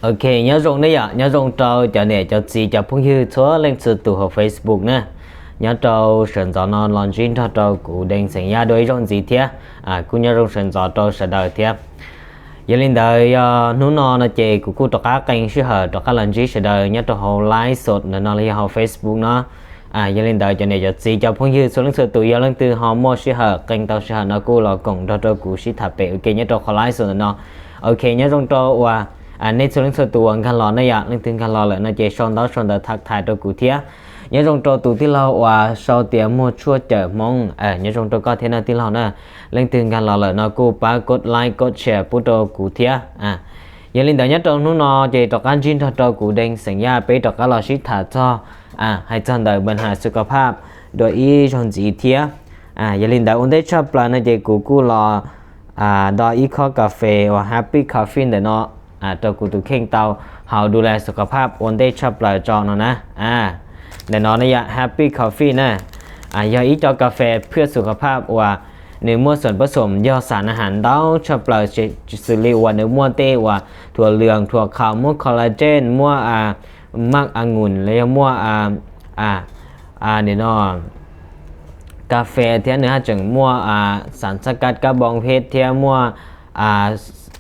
Ok, nyob zoo ne yom, nyob zoo rau cov niam cov txiv cov phooj ywg txhua leej txhua tus hauv Facebook na. Nyob rau sawv ntxov no los ntsib nrog rau kuv Deev xeem Yaj dua ib zaug ntxiv thiab. Kuj nyob zoo sawv ntxov rau sawv daws thiab. Yog li ntawd yog hnub no no ces kuv kuj rov qab qee sij hawm rov qab los ntsib sawv daws nyob rau hauv live sot ntawm no los yog hauv Facebook no. Yog li ntawd cov niam cov txiv cov phooj ywg txhua leej txhua tus yog leej twg ho muaj sij hawm qee tau sij hawm no kuj los koom nrog rau kuv sib tham pem ua ke nyob rau qhov live sot ntawm no. Ok, nyob zoo rau uas nej txhua leej txhua tus uas nkag los ne yom, leej twg nkag los lawm no ces sau ntaub sau ntawv tham thaiv rau kuv thiab. Nyob zoo rau tus tij laug uas sau tias Muag Tshuaj Cawm Hmoob, nyob zoo rau koj thiab na tij laug na. Leej twg nkag los lawm no kuj pab kov like kov share pub rau kuv thiab. Yog li ntawd nyob rau hnub no ces rov qab ntsib nrog rau kuv Deev xeem Yaj peb rov qab los sib tham txog hais txog ntawm npaj has xu ka phaj dua ib zaug ntxiv thiab. Yog li ntawd ua ntej tshaj plaws no ces kuv kuj los do ib khob kas fes uas Happy Coffee ntawm no rau kuv tus kheej tau haus du le xu ka phaj ua ntej tshaj plaws tso no na. Ntawm no ne yom, Happy Coffee na, yog ib co kas fes phwj xu ka phaj uas nws muaj xoom pab xoom yog xas na has ntau tshaj plaws, xws li uas nws muaj tej uas thuav lwm thuav qhaus, muaj collagen, muaj maj a ngus los yog muaj nim no kas fes thiab nws haj tseem muaj xas xab kab kab npoo phej thiab muaj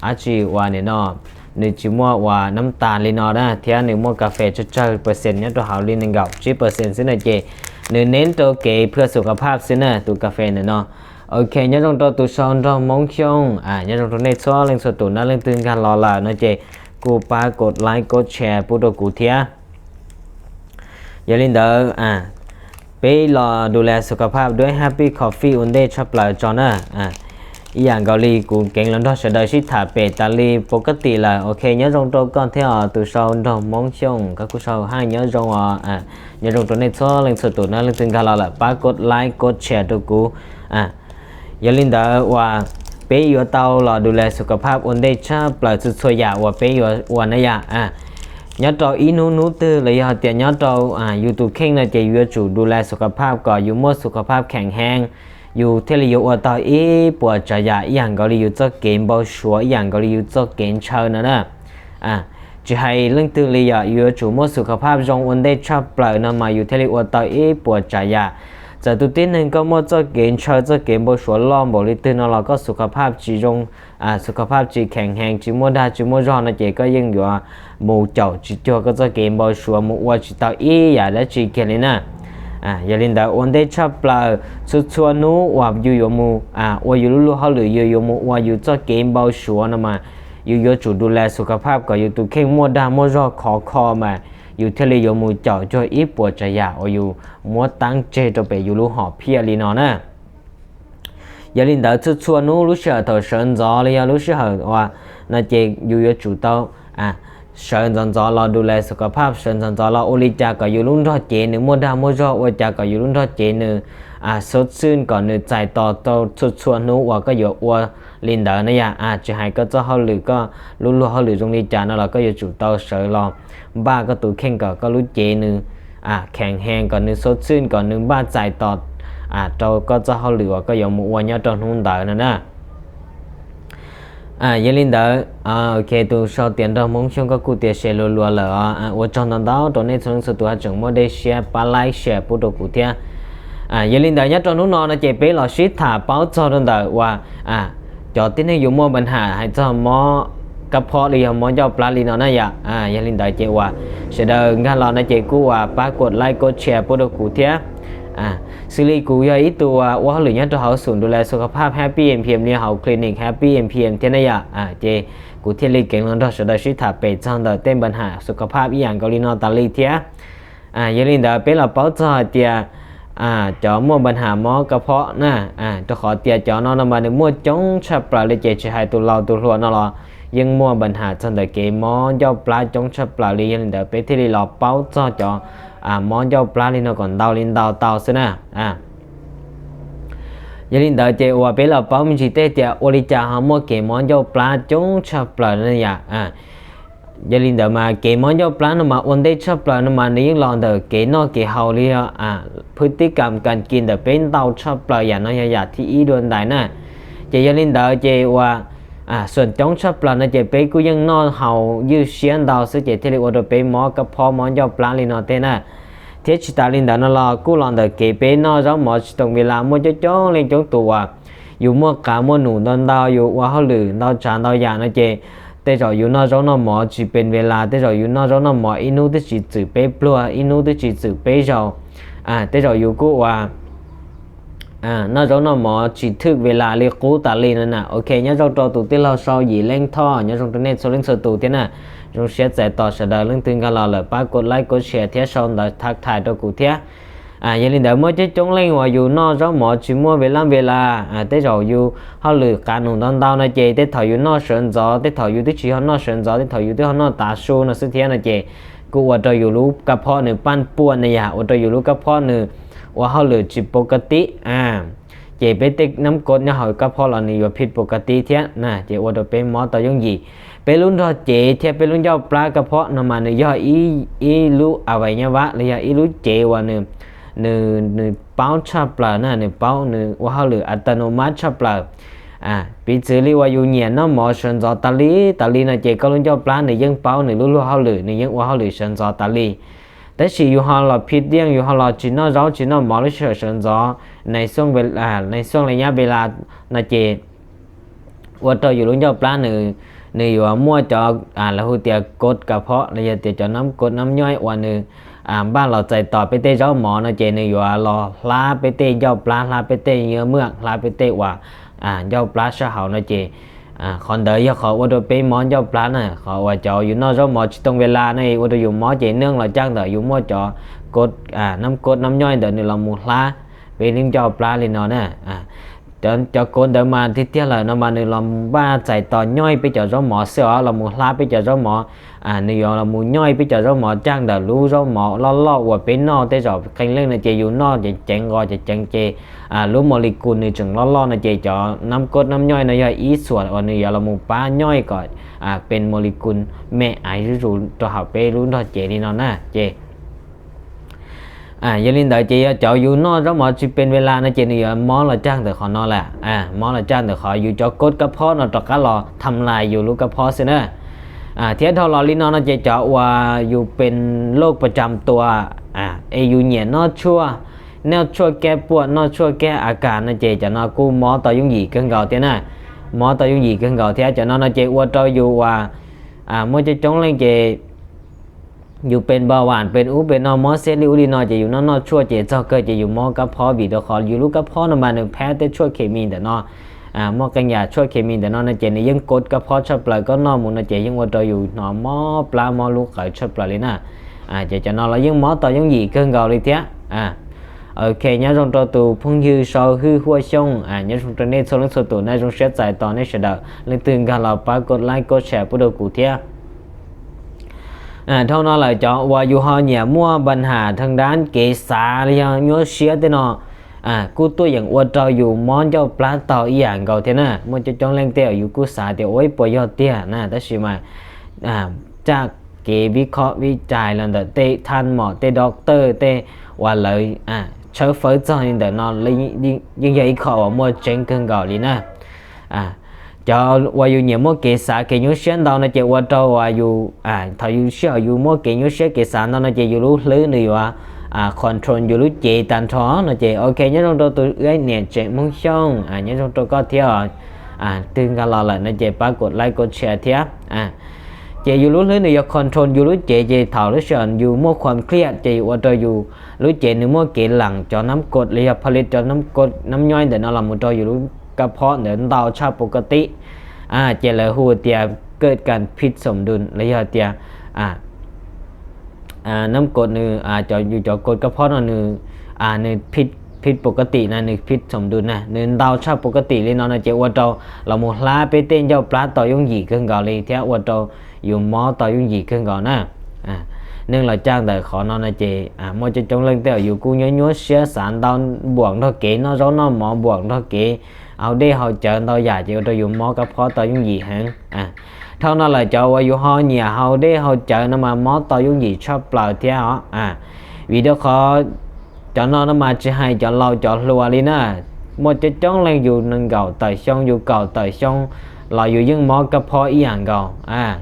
dab tsi uas nim no nws tsis muaj uas nab tas li no na, thiab nws muaj kas fes tsawg tsawg percent nyob rau hauv li nees nkaum tsib percent xwb na ces nws neb rau kev phwj xu ka phaj xwb na tus kas fes ntawm no. Ok, nyob zoo rau tus sau nraug Hmoob Xyooj, nyob zoo rau nej txhua leej txhua tus na, leej twg nkag los lawm no ces kuj pab kov like kov share pub rau kuv thiab. Yog li ntawd peb los du le xu ka phaj dua ib Happy Coffee ua ntej tshaj plaws tso na. Ib yam nkaus li kuv keev los nrog sawv daws sib tham pem tas li pov kab tim lawm. Ok, nyob zoo rau koj thiab os tus sau nraug Hmoob Xyooj, koj kuj sau haj nyob zoo os. Nyob zoo rau nej txhua leej txhua tus na, leej twg nkag los lawm pab kov like kov share rau kuv. Yog li ntawd uas peb yuav tau los du le xu ka phaj ua ntej tshaj plaws txhua txhua yam uas peb yuav ua na yom. Nyob rau ib hnub hnub twg los yog tias nyob rau yus tus kheej no ces yus yuav tsum du le xu ka phaj kom yus muaj xu ka phaj kheem heev, yus thiaj li yuav ua tau ib puas tsav yam ib yam nkaus li yus txoj kev npau suav ib yam nkaus li yus txoj kev ntshaw no na. Tsis hais leej twg li yom, yus yuav tsum muaj xu ka phaj zoo ua ntej tshaj plaws no mas yus thiaj li ua tau ib puas tsav yam. Txawm tus tib neeg koj muaj txoj kev ntshaw txoj kev npau suav loj npaum li twg no los koj xu ka phaj tsis zoo, xu ka phaj tsis kheem heev, tsis muaj dag tsis muaj zog no ces koj yeej yuav mus caum tsis cuag koj txoj kev npau suav, mus ua tsis tau ib yam dab tsi kiag li na. Yog li ntawd ua ntej tshaj plaws txhua txhua hnub uas yus yuav mus ua yus lub luag hauj lwm, yus yuav mus ua yus txoj kev npau suav no mas yus yuav tsum du le xu ka phaj kom yus tus kheej muaj dag muaj zog khov kho mas yus thiaj li yuav mus caum cuag ib puas tsav yam uas yus muab taab tseg rau pem yus lub hom phiaj li no na. Yog li ntawd txhua txhua hnub lub sij hawm thaum sawv ntxov los yog lub sij hawm uas no ces yus yuav tsum tau sawv ntxov ntxov los du le xu ka phaj, sawv ntxov ntxov los ua li cas kom yus lub nrog cev nws muaj dag muaj zog, ua cas kom yus lub nrog cev nws xub txwj kom nws txais tos tau txhua txhua hnub uas koj yuav ua li ntawd na yom. Tsis hais koj txoj hauj lwm, koj lub luag hauj lwm zoo li cas no los koj yuav tsum tau sawv los npaj koj tus kheej kom koj lub cev nws kheem heev, kom nws xub txwj, kom nws npaj txais tos rau koj txoj hauj lwm uas koj yuav mus ua nyob rau hnub ntawd no na. Yog li ntawd, ok, tus sau tias nraug Hmoob Xyooj koj kuj tias share luag luag lawm os. Ua tsaug ntau ntau rau nej txhua leej txhua tus haj tseem muaj dej siab pab like share pub rau kuv thiab. Yog li ntawd nyob rau hnub no no ces peb los sib tham paub txog rau ntawm uas cov tib neeg yuav muaj npaj ham hais txog mob kab phob li yog mob ncauj plab li no na yom. Yog li ntawd ces uas sawv daws nkag los no ces kuj uas pab kov like kov share pub rau kuv thiab. Xws li kuv yog ib tug ua hauj lwm nyob rau hauv xum du le xu ka phaj Happy M P M li hauv clinic Happy M P M thiab na yom, ces kuv thiaj li keev los nrog sawv daws sib tham pem txog ntawm tej npaj ham xu ka phaj ib yam nkaus li no tas li thiab. Yog li ntawd peb los paub txog hais tias cov muaj npaj ham mob kab phob na, rau qhov tias cov no no mas nws muaj coob tshaj plaws li ces tsis hais tus laus tus hluas no los yeej muaj npaj ham txog ntawm kev mob ncauj plab coob tshaj plaws li. Yog li ntawd peb thiaj li los paub txog cov mob ncauj plab li no kom ntau li ntau tau xwb na. Yog li ntawd ces uas peb los paub me ntsis tej tias ua li cas ho muaj kev mob ncauj plab coob tshaj plaws na yom. Yog li ntawd mas kev mob ncauj plab no mas ua ntej tshaj plaws no mas nws yeej los ntawm kev noj kev haus li os, phwj tib kam kas kis ntawm peb ntau tshaj plaws yam no yog yam thib ib dua ntais na. Ces yog li ntawd ces uas Xuam coob tshaj plaws no ces peb kuj yeej noj haus ywj siab ntau xwb ces thiaj li ua rau peb mob kab phob mob ncauj plab li no thiab na. Thiab tsis tas li ntawd no los kuj los ntawm kev peb noj zaub mov tsis too ves las, muaj coob coob leej coob tus uas yus muaj qav muaj num ntau ntau, yus ua hauj lwm ntau tsav ntau yam no ces tej zaum yus noj zaub noj mov tsis pes ves las, tej zaum yus noj zaub noj mov ib hnub twb tsis txwm peb pluag, ib hnub twb tsis txwm peb zaus, tej zaum yus kuj ua noj zaub noj mov tsis thwj ves las li qub tas li no na. Ok, nyob zoo rau tus tij laug Sau Yim Leej Thoj, nyob zoo rau nej txhua leej txhua tus thiab na. Zoo siab txais tos sawv daws leej twg nkag los lawm pab kov like kov share thiab sau ntawv thav thais rau kuv thiab. Yog li ntawd muaj coob coob leej uas yus noj zaub mov tsis muaj ves las ves las, tej zaum yus hauj lwm qav num ntau ntau no ces tej thaum yus noj sawv ntxov, tej thaum yus twb tsis ho noj sawv ntxov, tej thaum yus twb ho noj tav su no xwb thiab no ces kuj ua rau yus lub kab phob nws paj puaj na yom, ua rau yus lub kab phob nws ua hauj lwm tsis pov ka tib. Ces peb tej nab kod nyob hauv kab phob los nws yuav phij pov ka tib thiab na, ces ua rau peb mob tau yooj yim. Peb lub nrog cev thiab peb lub ncauj plab kab phob no mas nws yog ib lub a vais nyab vab los yog ib lub cev uas nws nws paub tshaj plaws na, nws paub, nws ua hauj lwm a ta no mab tshaj plaws. Piv txwv li uas yus nyiam noj mov sawv ntxov tas li tas li no ces koj lub ncauj plab nws yeej paub nws lub luag hauj lwm, nws yeej ua hauj lwm sawv ntxov tas li. Tab sis yus ho los phij tiaj, yus ho los tsis noj zaub tsis noj mov lub sij hawm sawv ntxov, nais xooj li nyab ves las no ces ua rau yus lub ncauj plab nws, nws yuav muaj cov lawv hu tias kod kab phob los yog tias cov nab kod nab nyoib uas nws npaj los txais tos peb tej zaub mov no ces nws yuav los hlab peb tej ncauj plab, hlab peb tej nyuaj muaj, hlab peb tej uas ncauj plab sab hauv no ces qhov ntawd yog qhov ua rau peb mob ncauj plab na. Qhov uas cov yus noj zaub mov tsis too ves las no ua rau yus mob ces neej los caj ntawm yus muaj cov kod, nab kod nab nyoib ntawd nws los mus hlab peb lub ncauj plab li no na. Cov kod ntawd mas tiag tiag lawm no mas nws los npaj txais tos nyoib peb cov zaub mov xwb os, los mus hlab peb cov zaub mov. Nws yuav los mus nyoib peb cov zaub mov caj ntawm lub zaub mov loj loj uas peb noj, tej zaum qee leej no ces yus noj ces ceev nqos ces ceev ces lub molecule nws tseem loj loj no ces cov nab kod nab nyoib no yog ib xuam uas nws yuav los mus pab nyoib kom pes molecule me aiv zuj zus rau hauv peb lub nrog cev li no na ces yog li ntawd ces yog cov yus noj zaub mov tsis pes ves las no ces nws yuav mob los caj ntawm qhov no lawm, mob los caj ntawm qhov yus cov kod kab phob no rov qab los tham lais yus lub kab phob xwb na. Thiab dhau los li no no ces cov uas yus pes loj pas cam tua es yus nyiam noj tshuaj, noj tshuaj kab puaj, noj tshuaj kab a kas no ces cov no kuj mob tau yooj yim kawg nkaus thiab na. Mob tau yooj yim kawg nkaus thiab cov no no ces ua rau yus uas muaj coob coob leej ces yus pes npa vam pes ub pes no mob xiab li ub li no ces yus noj noj tshuaj ces txog kawg ces yus mob kab phob vim rau qhov yus lub kab phob no mas nws phab tej tshuaj khes mis ntawm no. Muaj qee yam tshuaj khes mis ntawm no no ces nws yeej kod kab phob tshaj plaws, koj noj mus no ces yeej ua rau yus hnov mob plab mob lub qawv tshaj plaws li na. Ces cov no los yeej mob tau yooj yim kawg nkaus li thiab. Ok, nyob zoo rau tus phooj ywg Sau Hwj Huaj Xyooj, nyob zoo rau nej txhua leej txhua tus na, zoo siab txais tos nej sawv daws leej twg nkag los pab kov like kov share pub rau kuv thiab. Dhau no lawm cov uas yus ho nyiam muaj npa nham dhee dab kev xav li yog nyuaj siab tej no kuj tuaj yeem ua rau yus mob ncauj plab tau ib yam nkaus thiab na. Muaj coob coob leej tej uas yus kuj xav tias ua ib puas yog tiag na, tab sis mas tsaj kev vib khob vib cais los ntawm tej thaj mom tej doctor tej uas lawv tshawb fawb txog li ntawm no yeej yog ib qho uas muaj tseeb kawg nkaus li na. Cov uas yus nyiam muaj kev xav kev nyuaj siab ntau no ces ua rau uas yus, thaum yus sij hawm yus muaj kev nyuaj siab kev xav ntau no ces yus lub hlwb nws yuav control yus lub cev tag nrho no ces ok, nyob zoo rau tus niam tsev Hmoob Xyooj, nyob zoo rau koj thiab. Twg nkag los lawm no ces pab kov like kov share thiab. Ces yus lub hlwb nws yuav control yus lub cev ces thaum lub sij hawm yus muaj khuam kliaj ces yus ua rau yus lub cev nws muaj kev lees cov nab kod los yog pha li cov nab nyoib ntawm no los mus rau yus lub kab phob ntawd ntau tshaj pov ka tib. Ces lawv hu tias kawj kas phij xoom dun los yog tias nab kod nws, cov yus cov kod kab phob no nws, nws phij pov ka tib na, nws phij xoom dun na, nws ntau tshaj pov ka tib li no no ces ua rau los mus hlab peb tej ncauj plab tau yooj yim kawg nkaus li thiab ua rau yus mob tau yooj yim kawg nkaus na. Neeg los caj ntawm qhov no no ces muaj coob coob leej tej uas yus kuj nyuaj nyuaj siab xav ntau, npuam nrog kev noj zaub noj mov, npuam nrog kev haus dej haus cawv ntau yam ces ua rau yus mob kab phob tau yooj yim heev. Dhau no lawm cov uas yus ho nyiam haus dej haus cawv no mas mob tau yooj yim tshaj plaws thiab os. Vim rau qhov cov no no mas tsis hais cov laus cov hluas li na, muaj coob coob leej yus nees nkaum tawm xyoo, yus kaum tawm xyoo los yus yeej mob kab phob ib yam nkaus,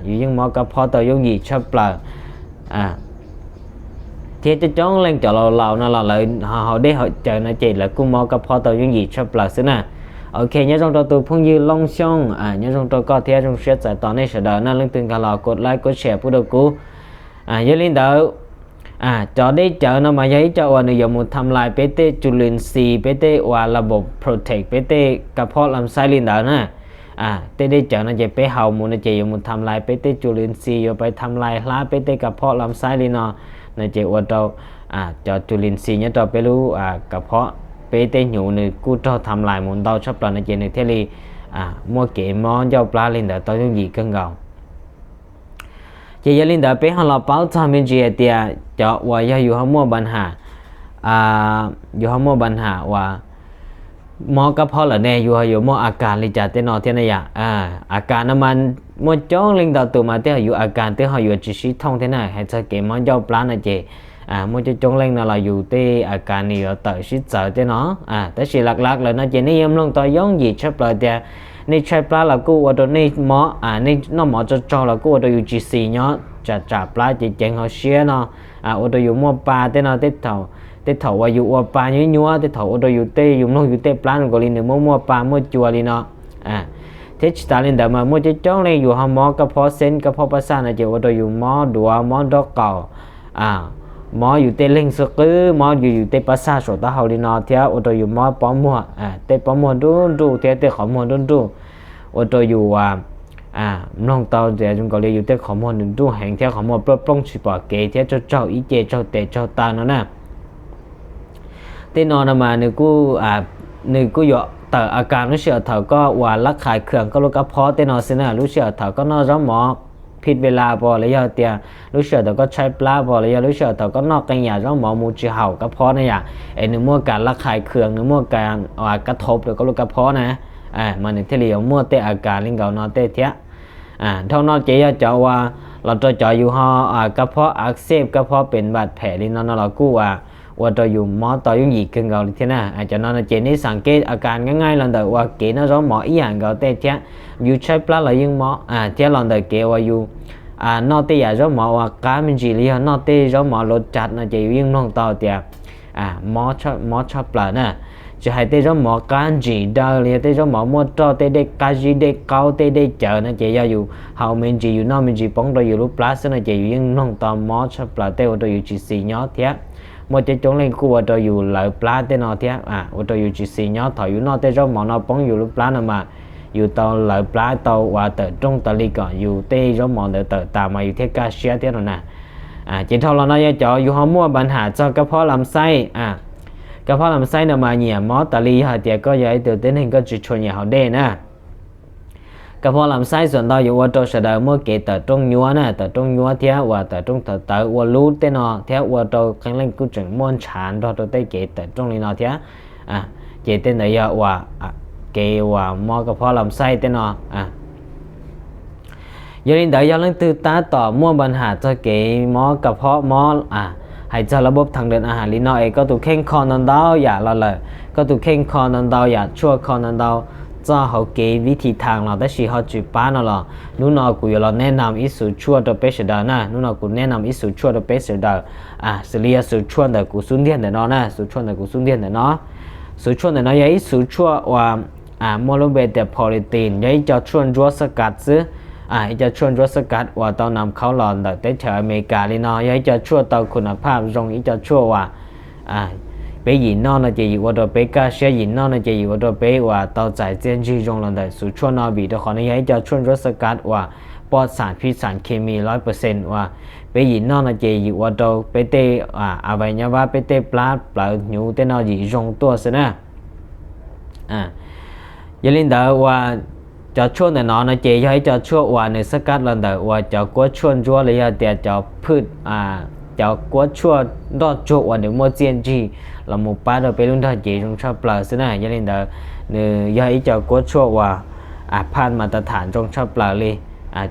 yus yeej mob kab phob tau yooj yim tshaj plaws. Thiab coob coob leej cov laus laus no los lawv haus dej haus cawv no ces lawv kuj mob kab phob tau yooj yim tshaj plaws xwb na. Ok, nyob zoo rau tus phooj ywg Looj Xyooj, nyob zoo rau koj thiab zoo siab txais tos nej sawv daws na. Leej twg nkag los kuv like kuv share pub rau kuv. Yog li ntawd, cov dej cawv no mas yog ib co uas nws yuav mus tham lais peb tej chu lin xis, peb tej uas lab protect peb tej kab phob lam xaib li ntawd na. Tej dej cawv no ces peb haus mus no ces yuav mus tham lais peb tej chu lin xis, yuav pab tham lais hlab peb tej kab phob lam xaib li no, no ces ua rau cov chu lin xis nyob rau peb lub kab phob, peb tej hnyuv nws kuj raug tham lais mus ntau tshaj plaws no ces nws thiaj li muaj kev mob ncauj plab li ntawd tau yooj yim kawg nkaus. Ces yog li ntawd peb ho los paub txog me ntsis hais tias cov uas yog yus ho muaj npa nham, yus ho muaj npa nham uas mob kab phob lawm ne yus ho yuav muaj a kas li cas tej no thiab na yom. A kas no mas muaj coob leej ntau tus mas tej yus a kas twb ho yuav tsis sib thooj thiab na. Hais txog kev mob ncauj plab no ces muaj coob coob leej no los yus tej a kas nws yuav tawm sib txawv tej no. Tab sis lam lam lawm no ces nej yuav mloog tau yooj yim tshaj plaws tias nej tshaib plab los kuj ua rau nej mob, nej noj mov tsaug tsaug los kuj ua rau yus tsis xis nyob, tsam tsam plab ceev ceev hauv siab no, ua rau yus muaj pa tej no, tej thaum uas yus ua pa nyuab nyuab tej thaum ua rau yus tej, yus mloog yus tej plab nkaus li nws muaj muaj pa muaj cua li no. Thiab tsis tas li ntawd mas muaj coob coob leej yus ho mob kab phob xeeb kab phob pab xaj no ces ua rau yus mob duav mob nraub qaum, mob yus tej leeg xub qwb, mob yus yus tej pab xaj saum taub hau li no thiab ua rau yus mob pob muag, tej pob muag nruj nruj thiab tej qhov muag nruj nruj, ua rau yus mloog tau tias zoo nkaus li yus tej qhov muag nws nruj heev thiab qhov muag plooj plooj tsis pom kev thiab tsaug tsaug ib ce tsaug tes tsaug taw no na. Tej no no mas nws kuj yuav tawm a kas lub sij hawm thaum koj uas lab qhais khwm koj lub kab phob tej no xwb na. Lub sij hawm thaum koj noj zaub mov phij ve la pom los yog tias lub sij hawm thaum koj tshaib plab pom los yog lub sij hawm thaum koj noj qee yam zaub mov mus tsis haum kab phob na yom, es nws muaj kas lab qhais khwm, nws muaj kas thov rau koj lub kab phob na, mas nws thiaj li yuav muaj tej a kas li nkaus no tej thiab. Dhau no ces yog cov uas los rau cov yus ho kab phob a xej kab phob pes npam phem li no no los kuj ua rau yus mob tau yooj yim kawg nkaus li thiab na. Cov no no ces nej xam kej a kas nqaij nqaij los ntawm uas kev noj zaub mov ib yam nkaus tej thiab. Yus tshaib plab los yeej mob thiab los ntawm kev uas yus noj tej yam zaub mov uas qab me ntsis li yog noj tej zaub mov luav cav no ces yus yeej mloog tau tias mob tshaj plaws na. Tsis hais tej zaub mov qab ntsim daw li yog tej zaub mov muaj roj, tej dej qab zib, dej qaub, tej dej cawv no ces yog yus haus me ntsis yus noj me ntsis poob rau yus lub plab xwb no ces yus yeej mloog tau mob tshaj plaws tej ua rau yus tsis xis nyob thiab. Muaj coob coob leej kuj ua rau yus lawv plab tej no thiab, ua rau yus tsis xis nyob thaum yus noj tej zaub mov no poob yus lub plab no mas yus tau lawv plab tau uas tawm rooj tas li kom yus tej zaub mov ntawd tawm tas mas yus thiaj kaj siab thiab no na. Ces dhau los no yog cov yus ho muaj npa nham txog kab phob lam xaib. Kab phob lam xaib no mas nyiam mob tas li yog hais tias koj yog ib tug tib neeg koj tsis tshua nyiam haus dej na. Kab phob lam xaib xuam ntau yuav ua rau sawv daws muaj kev tawm rooj nyuab na, tawm rooj nyuab thiab uas tawm rooj tawv tawv ua lub tej no thiab ua rau qee leej kuj tseem muaj ntshav nrog rau tej kev tawm rooj li no thiab. Ces tej ntawd yog uas kev uas mob kab phob lam xaib tej no. Yog li ntawd yog leej twg tab tom muaj npa nham txog kev mob kab phob mob, hais txog lab npob thee dawm a has li no es koj tus kheej kho ntau ntau yam los lawm, koj tus kheej kho ntau ntau yam tshuaj kho ntau ntau txog hauv kev vib thi thas los tab sis ho tsis pab no los hnub no kuv yuav los neb nam ib xuv tshuaj rau peb sawv daws na. Hnub no kuv neb nam ib xuv tshuaj rau peb sawv daws, xws li yog xuv tshuaj ntawm kuv xub ntiag ntawm no na, xuv tshuaj ntawm kuv xub ntiag ntawm no. Xuv tshuaj ntawm no yog ib xuv tshuaj uas muaj lub npe tias polythene, yog ib co tshuaj ntsuab xab kav xwb. Ib co tshuaj ntsuab xab kav uas tau nam khaub los ntawm teb chaws Amelikas li no, yog ib co tshuaj tau khun nab phaj zoo, ib co tshuaj uas peb yim noj no ces yim ua rau peb kaj siab, yim noj no ces yim ua rau peb uas tau txais txiaj ntsig zoo los ntawm xuv tshuaj no vim rau qhov nws yog ib co tshuaj ntsuab xab kav uas poj xam phij xam khes mis loj pawj xees uas peb yim noj no ces yim ua rau peb tej a vais nyab vab, peb tej plab plawv hnyuv tej no yim zoo tuaj xwb na. Yog li ntawd uas cov tshuaj ntawm no no ces yog ib co tshuaj uas nws xab kav los ntawm uas cov kuab tshuaj ntsuab los yog tias cov phwj, cov kuab tshuaj nroj tsuag uas nws muaj txiaj ntsig los mus pab rau peb lub nrog cev zoo tshaj plaws xwb na. Yog li ntawd nws yog ib co kuab tshuaj uas phaj mas tas tham zoo tshaj plaws li,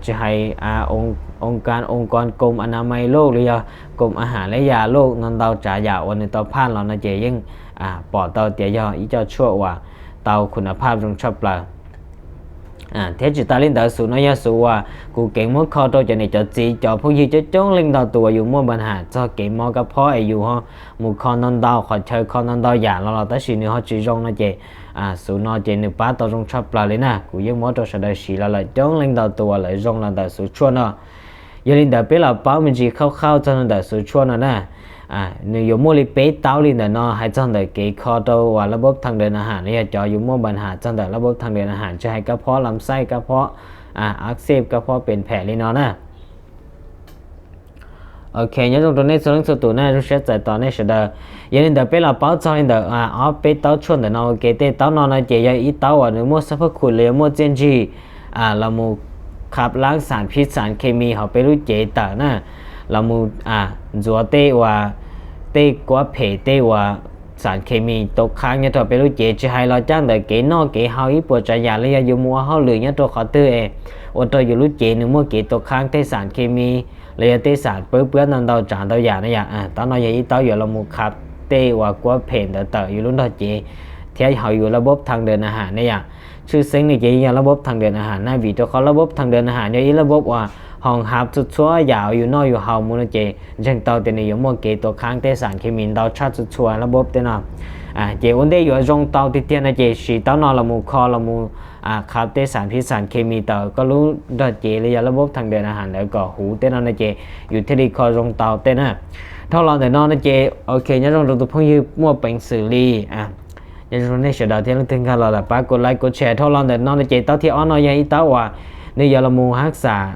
tsis hais oo kas oo kos koom a na mais luj los yog koom a has leb yas luj no ntau tsav yam uas nws tau phaj los no ces yeej pom tau tias yog ib co tshuaj uas tau khun nab phaj zoo tshaj plaws. Thiab tsis tas li ntawd, xub no yog xub uas kuv keev muab kho rau cov niam cov txiv cov phooj ywg coob coob leej ntau tus uas yus muaj npa ham txog kev mob kab phob es yus mus kho ntau ntau qhov chaw, kho ntau ntau yam los los tab sis nws ho tsis zoo no ces xub no ces nws pab tau zoo tshaj plaws li na. Kuv yeej muab rau sawv daws siv los lawm coob leej ntau tus uas lawv zoo los ntawm xub tshuaj no. Yog li ntawd peb los paub me ntsis khauj khauj txog ntawm xub tshuaj no na. Nws yuav muaj li peb taub li ntawm no hais txog ntawm kev kho rau uas lab bob thee ntawm na ham los yog cov yus muaj npa ham txog ntawm lab bob thee ntawm na ham tsis hais kab phob lam xaij, kab phob ab xej, kab phob pes phem li no na. Ok, nyob zoo rau nej txhua leej txhua tus na, zoo siab txais tos nej sawv daws. Yog li ntawd peb los paub txog li ntawm ob peb taub tshuaj ntawm no ua ke. Tej taub no no ces yog ib taub uas nws muaj xab phab khum los yog muaj txiaj ntsig los mus khab laab xam phib xam khes mis hauv peb lub cev tawm na, los mus ntxuav tej uas tej kuab phem tej uas xam khes mis tau qhaab nyob rau peb lub cev, tsis hais los caj ntawm kev noj kev haus ib puas tsav yam los yog yus mus ua hauj lwm nyob rau qhov twg es ua rau yus lub cev nws muaj kev tau qhaab tej xam khes mis los yog tej xam pab pab ntau ntau tsav ntau yam na yom. Taub no yog ib taub yuav los mus khab tej uas kuab phem ntawd tawm yus lub nrog cev thiab hauv yus lab bob thee ntawm na ham ne yom. Tshwj xeeb li ces yog lab bob thee ntawm na ham na, vim rau qhov lab bob thee ntawm na ham yog ib lab bob uas hoo hab txhua txhua yam uas yus noj yus haus mus no ces ntseeg tau tias nws yuav muaj kev tau qhaab tej xam khes mis ntau tshaj txhua txhua lab bob tej no. Ces ua ntej yuav zoo tau tiag tiag no ces siv taub no los mus kho los mus khab tej xam phib xam khes mis tawm koj lub nrog cev los yog lab bob thee ntawm na ham ntawd kom huv tej no no ces yus thiaj li kho zoo tau tej na. Dhau los ntawm no no ces ok, nyob zoo rau tus phooj ywg muaj peev xwm li, nyob zoo nej sawv daws thiab leej twg nkag los lawm pab kuv like kuv share. Dhau los ntawm no no ces taub thib ob no yog ib taub uas nws yuav los mus hab xam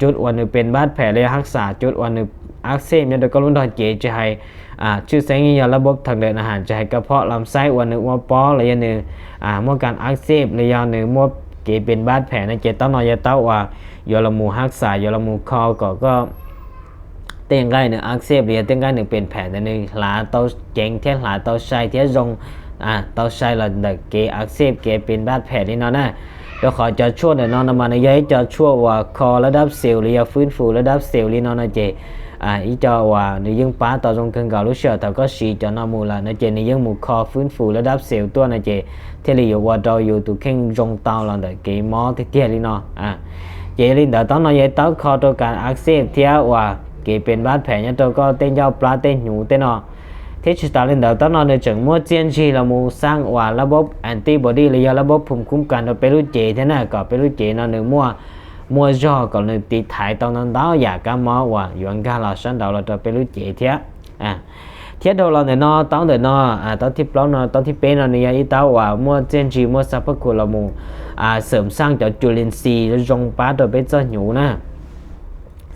cub uas nws pes npab phem los yog hab xam cub uas nws ab xej nyob rau koj lub nrog cev, tsis hais tshwj xeeb yog lab bob thee ntawm na ham tsis hais kab phob lam xaij uas nws ua pob los yog nws muaj kas ab xej los yog nws muaj kev pes npab phem no ces taub no yog taub uas yuav los mus hab xam, yuav los mus kho kom koj tej nqaij nws ab xej los yog tej nqaij nws pes phem ntawd nws hlav tau ceev thiab hlav tau sai thiab zoo tau sai los ntawm kev ab xej kev pes npab phem li no na. Rau qhov cov tshuaj ntawm no no mas nws yog ib co tshuaj uas kho lab dab xeus los yog fwb fus lab dab xeus li no no ces ib co uas nws yeej pab tau zoo kawg nkaus. Lub sij hawm thaum koj siv cov no mus lawm no ces nws yeej mus kho fwb fus lab dab xeus tuaj no ces thiaj li yuav ua rau yus tus kheej zoo tau los ntawm kev mob tiag tiag li no. Ces yog li ntawd taub no yog ib taub kho rau kas ab xej thiab uas kev pes npab phem nyob rau koj tej ncauj plab tej hnyuv tej no. Thiab tsis tas li ntawd taub no nws tseem muaj txiaj ntsig los mus xaj uas lab bob antibody los yog lab bob phum kub kas rau peb lub cev thiab na, kom peb lub cev no nws muaj muaj zog kom nws tiv thaiv tau ntau ntau yam kab mob uas yuav nkag los sab nraud los rau peb lub cev thiab. Thiab dhau los ntawm no taub ntawm no, taub thib plaub no taub thib peb no nws yog ib taub uas muaj txiaj ntsig muaj xab phab khum los mus xeem xaj cov cua lin xis zoo pab rau peb txoj hnyuv na.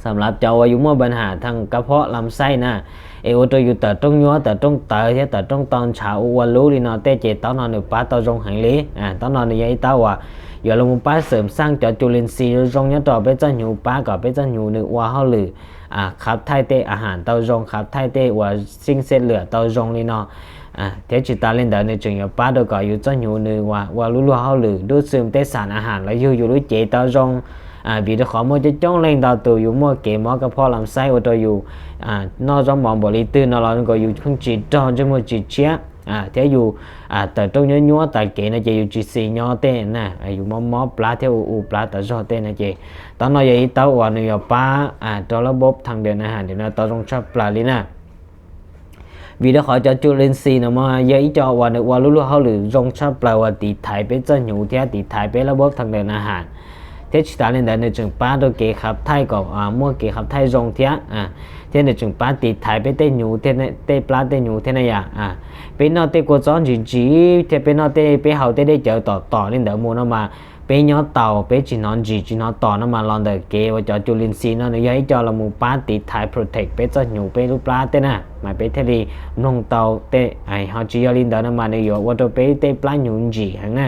Xam lav cov uas yus muaj npa ham thee kab phob lam xaij na, es ua rau yus tawm rooj nyuaj tawm rooj tawv thiab tawm rooj tau ntshav ua ua lub li no tej ces taub no nws pab tau zoo heev li. Taub no nws yog ib taub uas yuav los mus pab xeem xaj cov cua lin xis zoo zoo nyob rau peb txoj hnyuv, pab kom peb txoj hnyuv nws ua hauj lwm khab thaij tej a ham tau zoo, khab thaij tej uas xeeb xej lwam tau zoo li no. Thiab tsis tas li ntawd nws tseem yuav pab rau kom yus txoj hnyuv nws ua ua lub luag hauj lwm dub xwm tej xam a ham los yug yus lub cev tau zoo. Vim rau qhov muaj coob coob leej ntau tus yus muaj kev mob kab phob lam xaij ua rau yus noj zaub mov npaum li twg no los nkaus yus pheej tsis raug ntsej muag tsis tshiab thiab yus tawm rooj nyuab nyuab tas kev no ces yus tsis xis nyob tej na, yus mob mob plab thiab u u plab tas zog tej no ces taub no yog ib taub uas nws yuav pab rau lab bob thee ntawm na ham no tau zoo tshaj plaws li na. Vim rau qhov cov cua lin xis no mas yog ib co uas nws ua lub luag hauj lwm zoo tshaj plaws uas tiv thaiv peb txoj hnyuv thiab tiv thaiv peb lab bob thee ntawm na ham. Thiab tsis tas li ntawd nws tseem pab rau kev khab thaij kom muaj kev khab thaij zoo thiab, thiab nws tseem pab tiv thaiv peb tej hnyuv, tej plab tej hnyuv thiab na yom. Peb noj tej kua txob ntsim ntsim thiab peb noj tej, peb haus tej dej cawv tom tom li ntawd mus no mas peb nyob taus peb tsis hnov ntsim tsis hnov tom no mas los ntawm kev uas cov cua lin xis no nws yog ib co los mus pab tiv thaiv protect peb txoj hnyuv peb lub plab tej na, mas peb thiaj li mloog tau tej. Ho tsis yog li ntawd no mas nws yuav ua rau peb tej plab hnyuv ntsim heev na.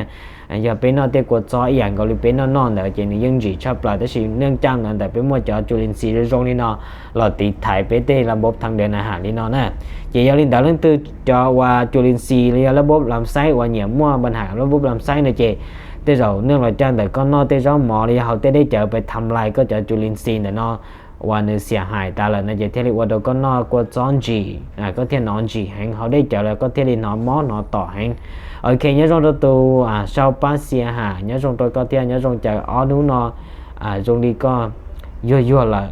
Yog peb noj tej kua txob ib yam nkaus li peb noj noj ntawd ces nws yeej ntsim tshaj plaws, tab sis neej caj ntawd ntawm peb muaj cov cua lin xis zoo zoo li no los tiv thaiv peb tej lab bob thee ntawm na ham li no na. Ces yog li ntawd leej twg cov uas cua lin xis los yog lab bob lam xaij uas nyiam muaj npa ham lab bob lam xaij no ces tej zaum neej los caj ntawm koj noj tej zaub mov los yog haus tej dej cawv pab tham lais koj cov cua lin xis ntawm no uas nws xiam hais tas lawm no ces thiaj li ua rau koj noj kua txob ntsim, koj thiaj hnov ntsim heev, haus dej cawv los koj thiaj li hnov mob hnov tom heev. Ok, nyob zoo rau tus sau pab xia ham, nyob zoo rau koj thiab, nyob zoo caw ob hnub no zoo li koj yuag yuag lawm.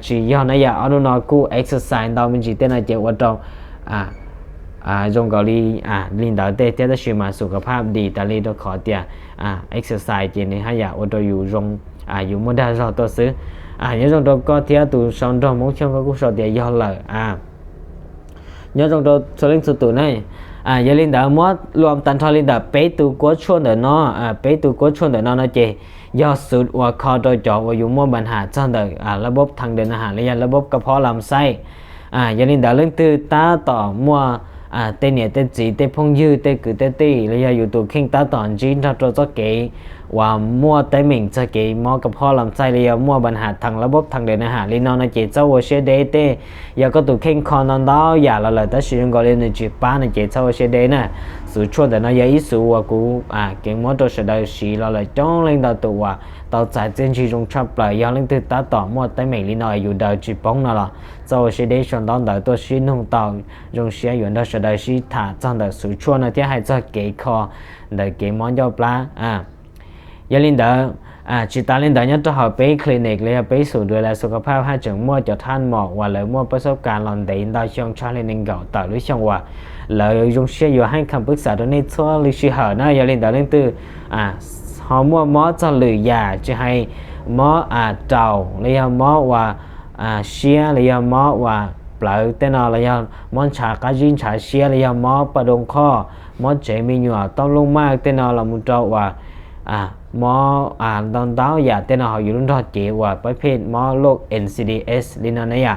Tsis yog na yom, ob hnub no kuj exercise ntau me ntsis tej no ces ua rau zoo nkaus li li ntawd tej thiab, tab sis mas xus ka phaj dim tas li rau qhov tias exercise ces nws haj yam ua rau yus zoo, yus muaj dag zog tuaj xwb. Nyob zoo rau koj thiab tus sau nrog Hmoob Xyooj, koj kuj sau tias yog lawm. Nyob zoo rau txhua leej txhua tus ne. Yog li ntawd muab luam tag nrho li ntawm peb tus kuab tshuaj ntawm no, peb tus kuab tshuaj ntawm no no ces yog xus uas kho rau cov uas yus muaj npa nham txog ntawm lab bob thang de na ham los yog lab bob kab phob lam xaij. Yog li ntawd leej twg tab tom muaj tej niam tej txiv tej phooj ywg tej kwv tej tij los yog yus tus kheej tab tom ntsib nrog rau txoj kev uas muaj teeb meem txog kev mob kab phob lam xaij los yog muaj npa nham thang lab bob thang de na ham li no no ces txhob ua siab deb tej. Yog koj tus kheej kho ntau ntau yam los lawm tab sis zoo nkaus li nws tsis pab no ces txhob ua siab deb na. Xus tshuaj ntawm no yog ib xus uas kuv keev muab rau sawv daws siv los lawm coob leej ntau tus uas tau txais txiaj ntsig zoo tshaj plaws. Yog leej twg tab tom muaj teeb meem li no yus daws tsis poob no los txhob ua siab deb, sau ntawv tuaj sib nug tau, zoo siab yuav nrog sawv daws sib tham txog ntawm xus tshuaj no thiab hais txog kev kho ntawm kev mob ncauj plab. Yog li ntawd, tsis tas li ntawd nyob rau hauv peb clinic los yog peb xus dua las xus ka phaj haj tseem muaj cov thaj mom uas lawv muaj pab xab kas los ntev ntau xyoo tshaj li nees nkaum tawm lub xyoo uas lawv zoo siab yuav haj kham pwb xav rau nej txhua lub sij hawm na. Yog li ntawd leej twg ho muaj mob txog lwm yam tsis hais mob raum los yog mob uas siab los yog mob uas plawv tej no los yog mob ntshav qab zib ntshav siab los yog mob pas doo qhoj, mob tsev me nyuam taub lub maj tej no los mus rau uas mob ntau ntau yam tej no hauv yus lub nrog cev uas pab phem mob loj N C D S li no na yom.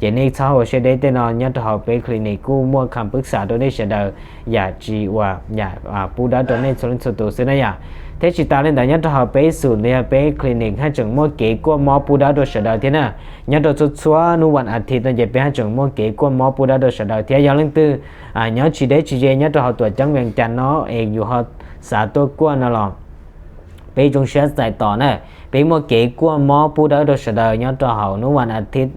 Ces nej txhob ua siab deb tej no, nyob rau hauv peb clinic kuj muaj kham pwb xav rau nej sawv daws yam tsis uas yam pub dawb rau nej txhua leej txhua tus xwb na yom. Thiab tsis tas li ntawd nyob rau hauv peb xus los yog peb clinic haj tseem muaj kev kuaj mob pub dawb rau sawv daws thiab na. Nyob rau txhua txhua hnub vas a thiv no ces peb haj tseem muaj kev kuaj mob pub dawb rau sawv daws thiab. Yog leej twg nyob tsis deb tsis ze nyob rau hauv tuam ceeb Vees Cas no es yus ho xav tuaj kuaj no los peb zoo siab txais tos na. Peb muaj kev kuaj mob pub dawb rau sawv daws nyob rau hauv hnub vas a thiv,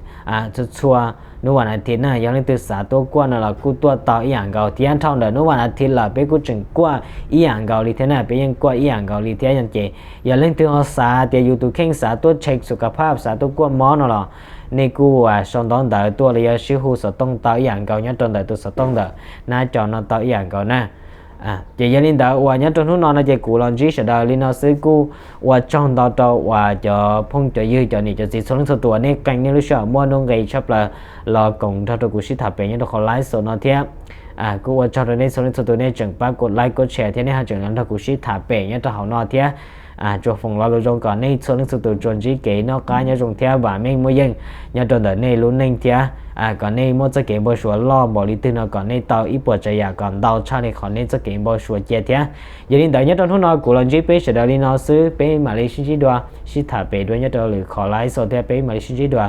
txhua txhua hnub vas a thiv na. Yog leej twg xav tuaj kuaj no los kuj tuaj tau ib yam nkaus thiab. Dhau ntawm hnub vas a thiv lawm peb kuj tseem kuaj ib yam nkaus li thiab na, peb yeej kuaj ib yam nkaus li thiab. Ces yog leej twg ho xav tias yus tus kheej xav tuaj check xus ka phaj xav tuaj kuaj mob no los nej kuj sau ntawv tuaj los yog sib hu xov tooj tau ib yam nkaus nyob rau ntawm tus xov tooj ntawm nab co no tau ib yam nkaus na. Ces yog li ntawd uas nyob rau hnub no no ces kuv los ntsib sawv daws li no xwb, kuj ua tsaug ntau rau uas cov phooj cov ywg cov niam cov txiv txhua leej txhua tus uas nej qee nej lub sij hawm muaj nuj nqis tshaj plaws los koom nrog rau kuv sib tham pem nyob rau qhov live show no thiab. Kuj ua tsaug rau nej txhua leej txhua tus nej tseem pab kuv like kuv share thiab nej ho tseem los nrog kuv sib tham pem nyob rau hauv no thiab. Tsuas foom lo lus zoo kom nej txhua leej txhua tus tsuas ntsib kev noj qab nyob zoo thiab vam meej muaj yeej nyob rau ntawm nej lub neej thiab kom nej muaj txoj kev npau suav loj npaum li twg no kom nej tau ib puas tsav yam kom ntau tshaj li qhov nej txoj kev npau suav cia thiab. Yog li ntawd nyob rau hnub no kuv los ntsib peb sawv daws li no xwb, peb mam li sib ntsib dua, sib tham pem dua nyob rau lwm qhov live show thiab peb mam li sib ntsib dua.